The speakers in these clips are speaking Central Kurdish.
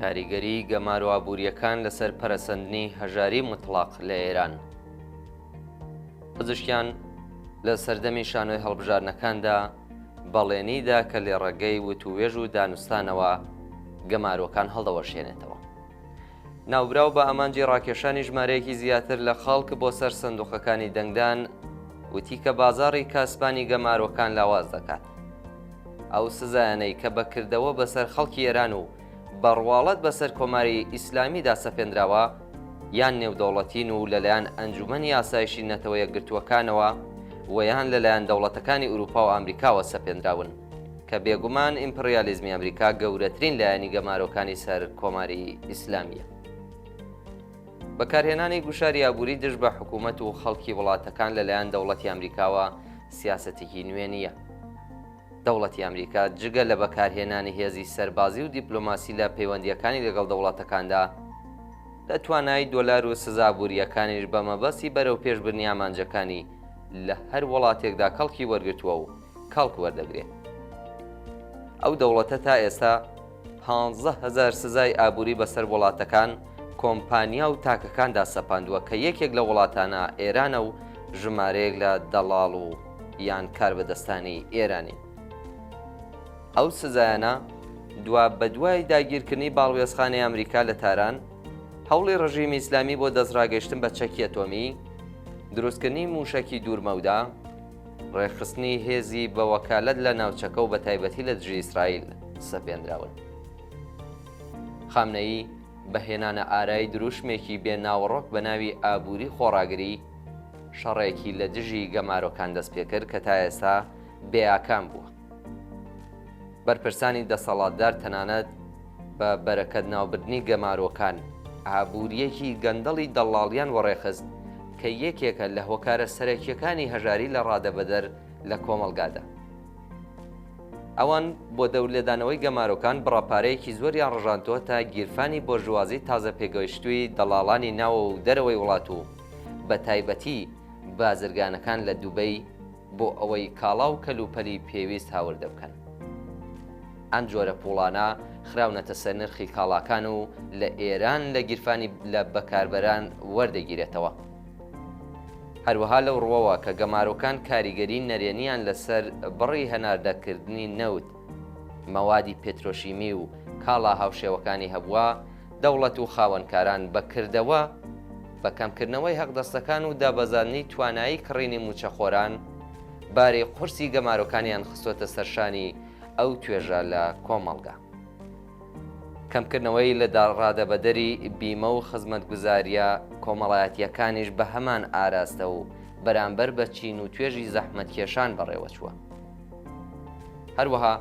کاریگەریی گەمارۆ ئابوورییەکان لەسەر پەرەسەندنی هەژاری موتڵەق لە ئێران. پزیشکیان لە سەردەمی شانۆی هەڵبژاردنەکاندا بەڵێنی دا کە لێڕێگەی وتووێژ و دانوستانەوە گەمارۆکان هەڵدەوەشێنێتەوە. ناوبراو بە ئامانجی ڕاکێشانی ژمارەیەکی زیاتر لە خەڵک بۆ سەر سندوقەکانی دەنگدان وتی کە بازاڕی کاسبانی گەمارۆکان لاواز دەکات. ئەو سزایانەی کە بە کردەوە بەسەر خەڵکی ئێران و بە ڕواڵەت بەسەر کۆماری ئیسلامیدا سەپێندراوە یان نێودەوڵەتین و لەلایەن ئەنجومەنی ئاسایشی نەتەوە یەکگرتووەکانەوە و یان لەلایەن دەوڵەتەکانی ئورووپا و ئامریکاوە سەپێندراون کە بێگومان ئیمپڕیالیزمی ئەمریکا گەورەترین لایەنی گەمارۆکانی سەر کۆماری ئیسلامییە. بەکارهێنانی گوشاری ئابووری دژ بە حکوومەت و خەڵکی وڵاتەکان لەلایەن دەوڵەتی ئەمریکاوە سیاسەتێکی نوێ نییە. دەوڵەتی ئەمریکا جگە لە بەکارهێنانی هێزی سەربازی و دیپلۆماسی لە پەیوەندییەکانی لەگەڵ دەوڵەتەکاندا، لە توانایی دۆلار و سزا ئابوورییەکانیش بە مەبەستی بەرەوپێشبردنی ئامانجەکانی لە هەر وڵاتێکدا کەڵکی وەرگرتووە و کەڵک وەردەگرێ. ئەو دەوڵەتە تا ئێستا 15,000 سزای ئابووری بەسەر وڵاتەکان، کۆمپانیا و تاکەکاندا سەپاندووە کە یەکێک لە وڵاتانە ئێرانە و ژمارەیەک لە دەڵاڵ و یان کاربەدەستانی ئێرانین. ئەو سزایانە دوابەدوای داگیرکردنی باڵوێزخانەی ئەمریکا لە تاران، هەوڵی ڕژیمی ئیسلامی بۆ دەستڕاگەیشتن بە چەکی ئەتۆمی، دروستکردنی مووشەکی دوورمەودا، ڕێکخستنی هێزی بە وەکالەت لە ناوچەکە و بەتایبەتی لە دژی ئیسرائیل سەپێندراون. خامنەیی بە هێنانە ئارای دروشمێکی بێ ناوەڕۆک بە ناوی ئابووری خۆڕاگری، شەڕێکی لە دژی گەمارۆکان دەست پێکرد کە تا ئێستا بێ ئاکام بووە. بەرپرسانی دەسەڵاتدار تەنانەت بە بەرەکەت ناوبردنی گەمارۆکان، ئابوورییەکی گەندەڵی دەڵاڵیان وەڕێخست کە یەکێکە لە هۆکارە سەرەکییەکانی هەژاری لە ڕادەبەدەر لە کۆمەڵگادا. ئەوان بۆ دەورلێدانەوەی گەمارۆکان بڕە پارەیەکی زۆریان ڕژاندووەتە گیرفانی بۆرژوازی تازەپێگەیشتووی دەڵاڵانی ناوەوە و دەرەوەی وڵات و بەتایبەتی بازرگانەکان لە دوبەی بۆ ئەوەی کاڵا و کەلوپەلی پێویست هاوردە بکەن. ئەم جۆرە پووڵانە خراونەتە سەر نرخی کاڵاکان و لە ئێران لە گیرفانی لە بەکاربەران وەردەگیرێتەوە. هەروەها لەو ڕووەوە کە گەمارۆکان کاریگەری نەرێنییان لەسەر بڕی هەناردەکردنی نەوت، مەوادی پێترۆشیمی و کاڵا هاوشێوەکانی هەبووە، دەوڵەت و خاوەنکاران بە کردەوە بە کەمکردنەوەی هەقدەستەکان و دابەزاندنی توانایی کڕینی مووچەخۆران، باری قورسی گەمارۆکانیان خستۆتە سەرشانی ئەو توێژە لە کۆمەڵگا. کەمکردنەوەی لە ڕادەبەدەری بیمە و خزمەتگوزارییە کۆمەڵایەتییەکانیش بە هەمان ئاراستە و بەرامبەر بە چین و توێژی زەحمەتکێشان بەڕێوەچووە. هەروەها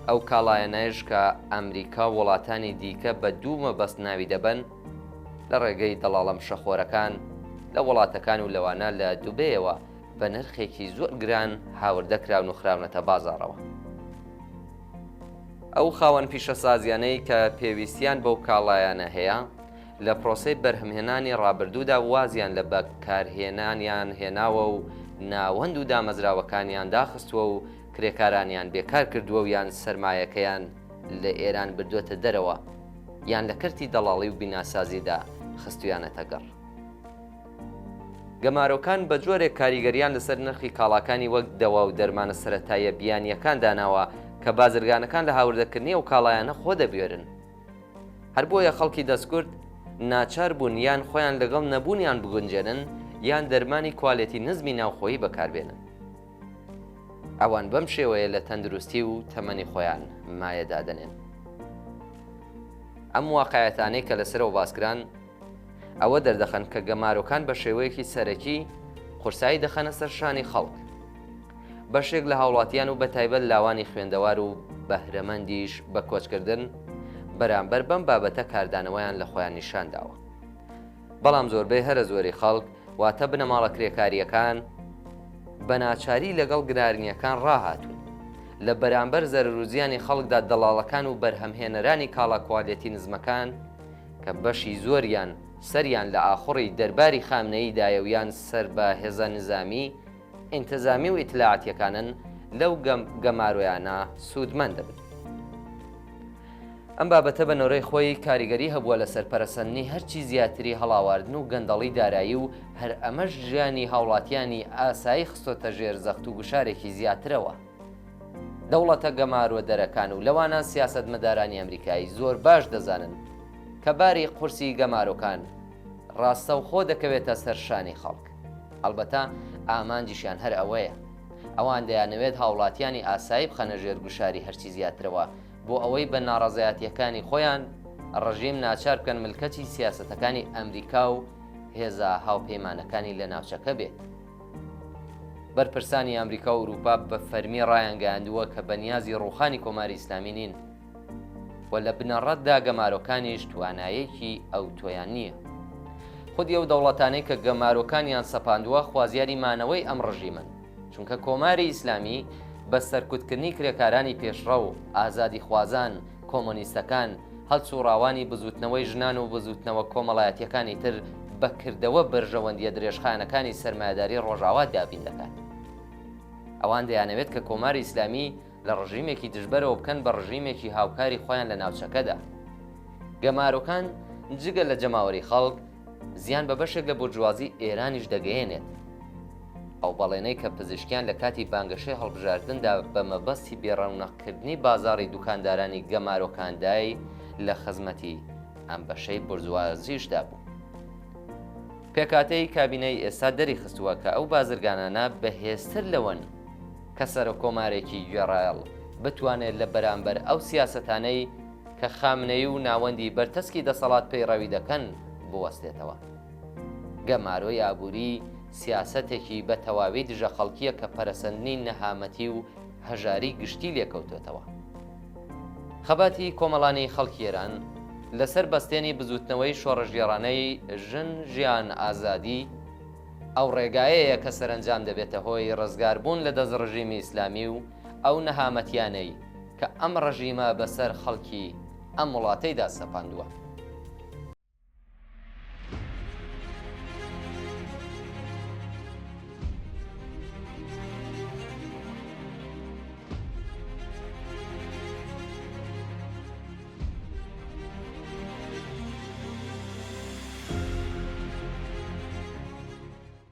ئەو کاڵایانەیش کە ئەمریکا و وڵاتانی دیکە بە دوو مەبەست ناوی دەبەن، لە ڕێگەی دەڵاڵە مشەخۆرەکان لە وڵاتەکان و لەوانە لە دوبەیەوە بە نرخێکی زۆر گران هاوردە کراون و خراونەتە بازاڕەوە. ئەو خاوەن پیشەسازیانەی کە پێویستیان بەو کاڵایانە هەیە، لە پرۆسەی بەرهەمهێنانی ڕابردوودا وازیان لە بەکارهێنانیان هێناوە و ناوەند و دامەزراوەکانیان داخستووە و کرێکارانیان بێکار کردووە و یان سەرمایەکەیان لە ئێران بردووەتە دەرەوە یان لە کەرتی دەڵاڵی و بیناسازیدا خستوویانەتە گەڕ. گەمارۆکان بە جۆرێک کاریگەریان لەسەر نرخی کاڵاکانی وەک دەوا و دەرمانە سەرەتاییە بیانییەکان داناوە کە بازرگانەکان لە هاوردەکردنی ئەو کاڵایانە خۆ دەبوێرن. هەر بۆیە خەڵکی دەستکورت ناچار بوون یان خۆیان لەگەڵ نەبوونیان بگونجێنن یان دەرمانی کوالێتی نزمی ناوخۆیی بەکاربێنن. ئەوان بەم شێوەیە لە تەندروستی و تەمەنی خۆیان مایە دادەنێن. ئەم واقعیەتانەی کە لەسەرەوە باسکران، ئەوە دەردەخەن کە گەمارۆکان بە شێوەیەکی سەرەکی قورسایی دەخەنە سەر شانی خەڵک. بەشێک لە هاوڵاتیان و بەتایبەت لاوانی خوێندەوار و بەهرەمەندیش بە کۆچکردن بەرامبەر بەم بابەتە کاردانەوەیان لە خۆیان نیشان داوە. بەڵام زۆربەی هەرە زۆری خەڵک واتە بنەماڵە کرێکارییەکان بە ناچاری لەگەڵ گرارنییەکان ڕاهاتوون. لە بەرامبەر زەرەر و زیانی خەڵکدا دەڵاڵەکان و بەرهەمهێنەرانی کاڵا کوالێتی نزمەکان کە بەشی زۆریان سەریان لە ئاخوڕی دەرباری خامنەیی دایە و یان سەر بە هێزە نیزامی، ئینتزامی و ئیتلاعاتیەکانن، لەو گەمارۆیانە سوودمەند دەبن. ئەم بابەتە بە نۆرەی خۆی کاریگەری هەبووە لەسەر پەرەسەندنی هەرچی زیاتری هەڵاواردن و گەندەڵی دارایی و هەر ئەمەش ژیانی هاوڵاتیانی ئاسایی خستۆتە ژێر زەخت و گوشارێکی زیاترەوە. دەوڵەتە گەمارۆدەرەکان و لەوانە سیاسەتمەدارانی ئەمریکایی زۆر باش دەزانن کە باری قورسی گەمارۆکان ڕاستەوخۆ دەکەوێتە سەر شانی خەڵک. ئەڵبەتە ئامانجیشیان هەر ئەوەیە. ئەوان دەیانەوێت هاوڵاتیانی ئاسایی بخەنە ژێر گوشاری هەرچی زیاترەوە بۆ ئەوەی بە ناڕەزایەتییەکانی خۆیان ڕژیم ناچار بکەن ملکەچی سیاسەتەکانی ئەمریکا و هێزە هاوپەیمانەکانی لە ناوچەکە بێت. بەرپرسانی ئەمریکا و ئورووپا بە فەرمی ڕایانگەیاندووە کە بە نیازی ڕووخانی کۆماری ئیسلامی نین و لە بنەڕەتدا گەمارۆکانیش توانایەکی ئەوتۆیان نییە. خودی ئەو دەوڵەتانەی کە گەمارۆکانیان سەپاندووە خوازیاری مانەوەی ئەم ڕژیمەن، چونکە کۆماری ئیسلامی بە سەرکوتکردنی کرێکارانی پێشڕەو، ئازادیخوازان، کۆمۆنیستەکان، هەڵسوڕاوانی بزووتنەوەی ژنان و بزووتنەوە کۆمەڵایەتییەکانی تر بە کردەوە بەرژەوەندییە درێژخایەنەکانی سەرمایەداری ڕۆژاوا دابین دەکات. ئەوان دەیانەوێت کە کۆماری ئیسلامی لە ڕژیمێکی دژبەرەوە بکەن بە ڕژیمێکی هاوکاری خۆیان لە ناوچەکەدا. گەمارۆکان جگە لە جەماوەری خەڵک، زیان بە بەشێک لە بورجوازی ئێرانیش دەگەیەنێت. ئەو بەڵێنەی کە پزیشکیان لە کاتی بانگەشەی هەڵبژاردندا بە مەبەستی بێڕەونەقکردنی بازاڕی دوکاندارانی گەمارۆکاندای لە خزمەتی ئەم بەشەی بورجوازیشدا بوو. پێکهاتەی کابینەی ئێستا دەریخستووە کە ئەو بازرگانانە بەهێزتر لەوەن کە سەرۆککۆمارێکی گوێڕایەڵ بتوانێت لە بەرامبەر ئەو سیاسەتانەی کە خامنەیی و ناوەندی بەرتەسکی دەسەڵات پەیڕەوی دەکەن بوەستێتەوە. گەمارۆی ئابووری سیاسەتێکی بە تەواوی دژە خەڵکییە کە پەرەسەندنی نەهامەتی و هەژاری گشتی لێکەوتۆتەوە. خەباتی کۆمەڵانی خەڵکی ئێران لەسەر بەستێنی بزووتنەوەی شۆڕشگێڕانەی ژن ژیان ئازادی ئەو ڕێگایەیە کە سەرەنجام دەبێتە هۆی ڕزگاربوون لە دەست ڕژیمی ئیسلامی و ئەو نەهامەتیانەی کە ئەم ڕژیمە بەسەر خەڵکی ئەم وڵاتەیدا سەپاندووە.